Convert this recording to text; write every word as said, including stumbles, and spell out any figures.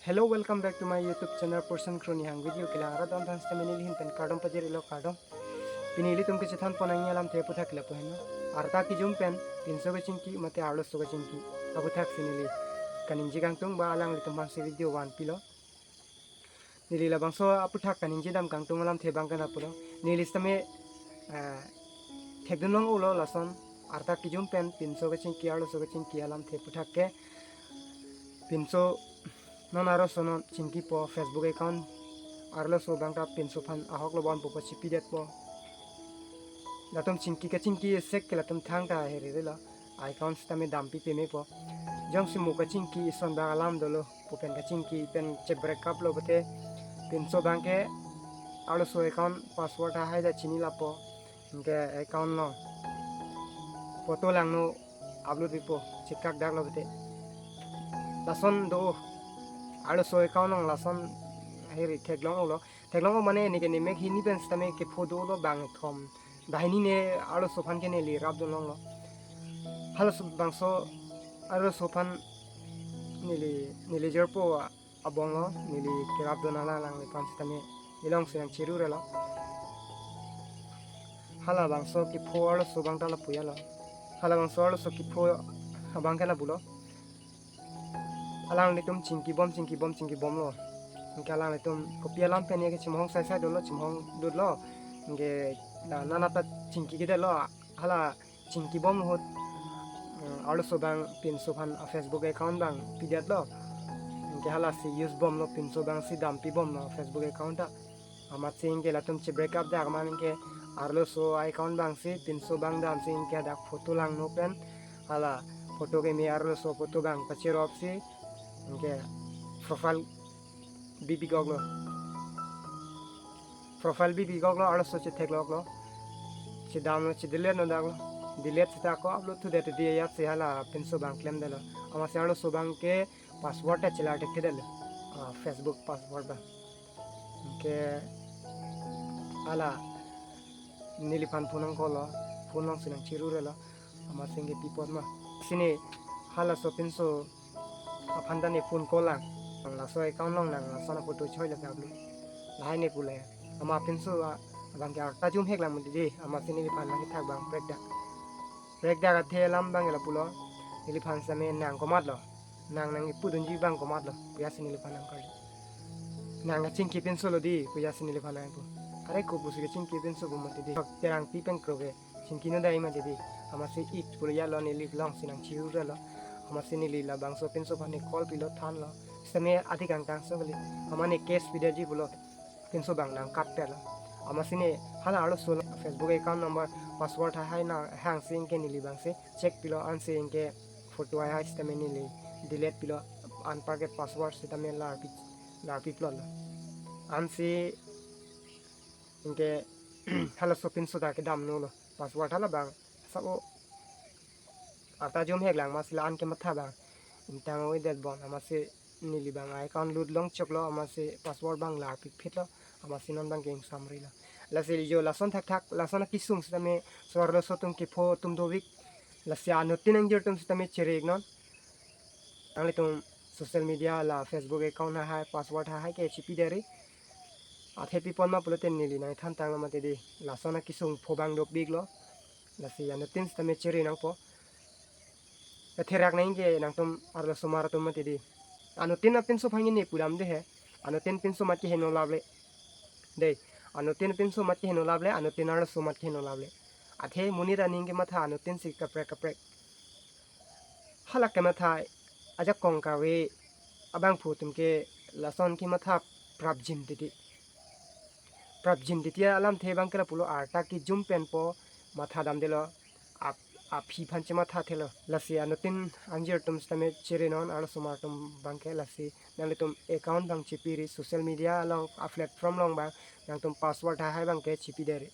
Hello, welcome back to my YouTube channel Person Kroni Hang. Video kelang arat don than sitame neli ahin pen kardom pajirlo, kardom. Pini ilitum kechethan pon nangji alamthe aputhak ke lapu henlo. Arta kejum pen pinso kechingki mate arloso kechingki aputhak si neli kaningje kangtung ba alanglitum aphansi video vanpilo. Neli labangso aputhak kaningje dam kangtung alamthe abang ke lapulo. Neli sitame, eh, thekdun long-olo lason arta kejum pen pinso kechingki arloso kechingki alamthe aputhak ke. Pinso non arloso non chingkipo, Facebook account arloso abang ta pinso aphan ahok lo bon pupo, chipidetpo. Latum chingki kechingki sek ke latum thangta herirelo. Account sitame dampi pemepo. Jongsi mo kechingki ison abang alam dolo pu pen kechingki pen chebrek kaplo pute pinso abang ke arloso account password ahai ta chini lapo. Anke account along photo langno upload pipo, chekak daklo pute. Lason do arloso account along lason heri theklong-olo. Theklong-o mane neke nemek hini pen sitame kepho dolo bangkethom. Dahini ne arloso aphan ke neli rapdun longlo. Halaso bangso arloso aphan neli, neli jirpo abonglo, neli kerapdun alangliphan sitame ilong sinang chirurelo. Halabangso kepho arloso abang ta lapu henlo. Halabangso arloso kepho abang ke lapulo. Alanglitum chingkibom, chingkibom, chingkibomlo. Anke alanglitum kopi alam pen ke chimhong saisai dolo, chimhong dutlo. Anke la nanata chingki kedetlo. Hala chingkibom ahut, mm, arloso abang pinso aphan a-Facebook account abang pidetlo. Anke halasi use bomlo, pinso abangsi dampibomlo Facebook account ta. Amatsi anke latum chebrek kap dak man anke arloso account abangsi pinso abang damsi anke dak photo langno pen hala photo keme arloso photo abang pachiropsi anke profile bibikoklo. Profile bibikoklo, arloso chethekloklo. Chedamlo, chedelete no daklo. Delete seta ako upload thudet dia yat si hala pinso abang klemdetlo. Amatsi arloso abang ke password ta chelar thekthedetlo. Ah, Facebook password abang. Anke hala neliphan phone nang call lo, phone along sinang chirurelo, amatsi anke pi apot ma. Sini halaso pinso aphan ta ne phone call lang. Nang laso account along nang lason aphoto choi lake upload. Lahai ne pule. Ama pinso a-, abang ke arta jumhek lang mati dei, amatsi neliphan nangkethak abang prekdak. Prekdak athe alam abang ke lapulo, neliphan sitame nang komatlo. Nang nangkipudunji abang komatlo, pu jatsi neliphan nangkarju. Nang kachingki pinso lo dei, pu jatsi neliphan nangpu. Are kopusi kachingki pinso pu mati dei. Terangpi pen kroke chingki no dai mati dei. Amatsi ik pulo yalo neli along sinang chirurelo. Amatsi neli labangso pinso aphan ne call pilo thanlo. Sitame adik angkang so kali. Amat ne case pidetji pulo. Pinso abang nang cut pelo. Amatsi ne hala arloso Facebook account number password ahai nang hangsi anke neli abangsi check pilo ansi anke photo ahai sitame neli delete pilo, anparke password sitame larpi, larpi plotlo. Ansi anke halaso pinso ta kedamnolo. Password hala abang sabo arta jumhek lang, amatsi la-an kematha abang intang oidet bon, amatsi neli abang account lut long choklo, amatsi password abang larpikphitlo, amatsi non abang ke ingsamrilo. Lasi jo lason thakthak, lason akesung sitame so arloso atum kepho atum dovik, lasi anuttin angjir atum sitame chere-iknon. Nanglitum social media la Facebook account ahai, password ahai ke chipidetri. Athe pi apot ma pulote neli nangthan tanglo mati dei. Lason akesung pho abang dopiklo. Lasi anuttin sitame chere nangpo. Etherak nang ke nangtum arlosomar atum mati dei. Anuttin apinso aphan ne pudam dei he. Anuttin pinso amat keheno laple. Dei. Anuttin pinso amat keheno laple, anuttin arloso amat keheno laple. Athe monit aning kematha anuttin si kaprek kaprek. Hala kematha ajakong kave abangphu atum ke lason kematha prapjin titi. Prapjin titi alamthe abang ke lapulo, arta kejum pen po matha damdetlo, ap-, aphi aphan chemathathelo. Lasi anuttin angjir atum sitame cherenon, arlosomar atum abang ke. Lasi nanglitum account abang chipiri, social media along a-platform along abang nangtum password ahai abang ke chipidetri.